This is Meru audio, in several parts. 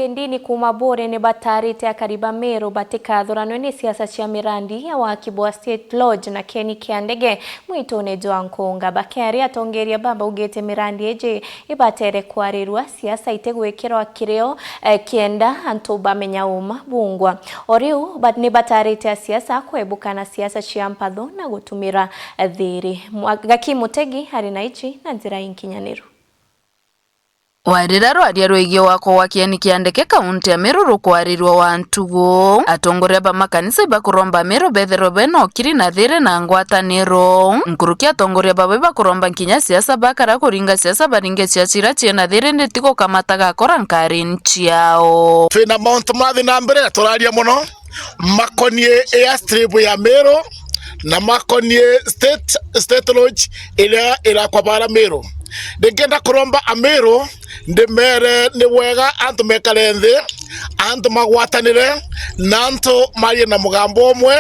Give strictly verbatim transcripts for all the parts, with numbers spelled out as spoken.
Kindini kuuma Buuri ni bataarite akari ba Meru batikathuranwe ni siasa cia mirandi ya waki bwa State Lodge na kieni kia ndege mwitune jwa Nkunga. Bakiaria, atongeria baba baugite mirandi iji ibatere kwarirua, siasa itigwikirwa kirio, eh, kienda antu bamenya uma bungwa. O riu ba-, ni bataarite asiasa kwebuka na siasa cia mpatho na gutumira thiiri. Mwa-, Gaki Mutegi ari na iji na njira inkinyaniru. Wa riria rwaria rwigii wakwa gwa kieni kia ndeke kaunti ya Meru rukwarirua wa ntugu, atongoria ba makanisa ibakuromba Ameru bethirwe bena ukiri na thiiri na ngwataniro. Nkuruki atongoria baba ibakuromba nkinya siasa bakara kuringa siasa, baringe siasa iria ciina thiiri, indi ti gukamata gakora nkari ciao. Twina mauntu mathi na mbere na turaria mono makonie airstrip ya Meru na makonie State, State Lodge iria irakwa bara Meru. Ndingenda kuromba Ameru ndimere ni bwega antu mekare nthi, antu magwatanire na antu marie na mugambo umwe,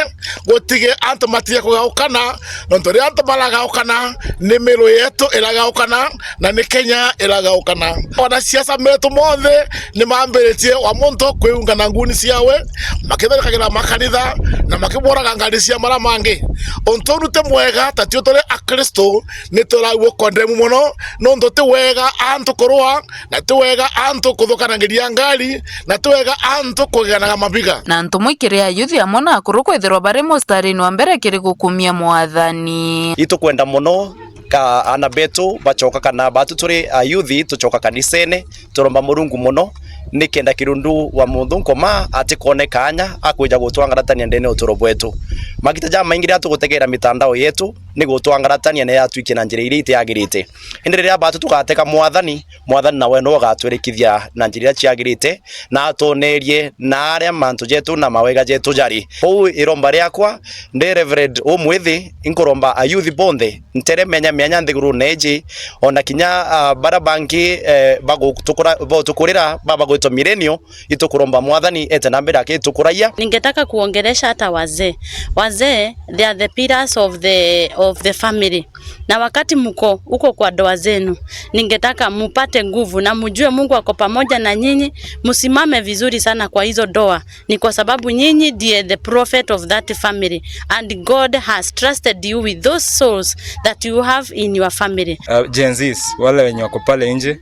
gutige antu matige kugaukana, nontu riria antu maragaukana ni Meru yetu iragaukana na ni Kenya iragaukana. Wanasiasa metu monthe ni mambiritie wa muntu kwiunga na nguni ciawe, makitharikagira makanitha na makiburaga ngari cia mara mangi. Untu uu ti mwega, ta tio turi Akristo ni turagua condemn mono, nontu ti wega antu kurua, na ti wega antu kuthukanagiria ngari, na ti wega antu kugeganaga mabiga. Na antu mwikire ayuthi amwe na akuru kwithirwa bari mustarini wa mbere kiri gukumia Mwathani. Itukwenda mono ka ana betu bacoka, kana batu turi ayuthi tucoka kanisene, turomba Murungu mono, nikenda kirundu wa munthu nkoma atikone kaanya akwija gutwangaratania ndene uturo bwetu. Magita jamaingi riria tugutegera mitandao yetu, ni gutwangaratania ni yatwikia na njira iria itiagirite. Indi riria batu tugatega Mwathani, Mwathani nawe niwe ugatwirikithia na njira iria ciagirite, na atwonerie na aria mantu jetu na mawega jetu jari. Uu iromba riakwa, ndi Reverend Umwithi, inkuromba ayuthi bonthe ntere mianya mianya nthigurune iji, ona kinya, ah, bara bangi, eh, bagutukura-, bagutukurira, baba gwitwa Milenio, itukuromba Mwathani ete na mbere akitukuragia. Ningetaka kuongelesha hata wazee. Wazee, they are the pillars of the, of the family. Na wakati mko huko kwa ndoa zenu, ningetaka mupate nguvu na mjue Mungu ako pamoja na nyinyi, msimame vizuri sana kwa hizo ndoa. Ni kwa sababu nyinyi ndiye the prophet of that family, and God has trusted you with those souls that you have in your family. Uh, Gen Zs, wale wenye wako pale nje,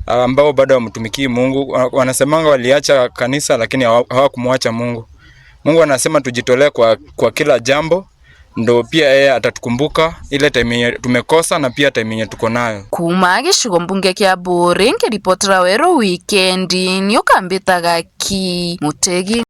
uh, ambao bado hawamtumikii Mungu, wa-, wanasemanga waliacha kanisa lakini hawa-, hawakumwacha Mungu. Mungu anasema tujitolee kwa, kwa kila jambo, ndo pia yeye atatukumbuka ile time yenye tumekosa na pia time yenye tuko nayo. Kuuma gicigo mbunge kia Buuri, nkiripotera Weru Wikendi, ni ukambitaga Ki Mutegi.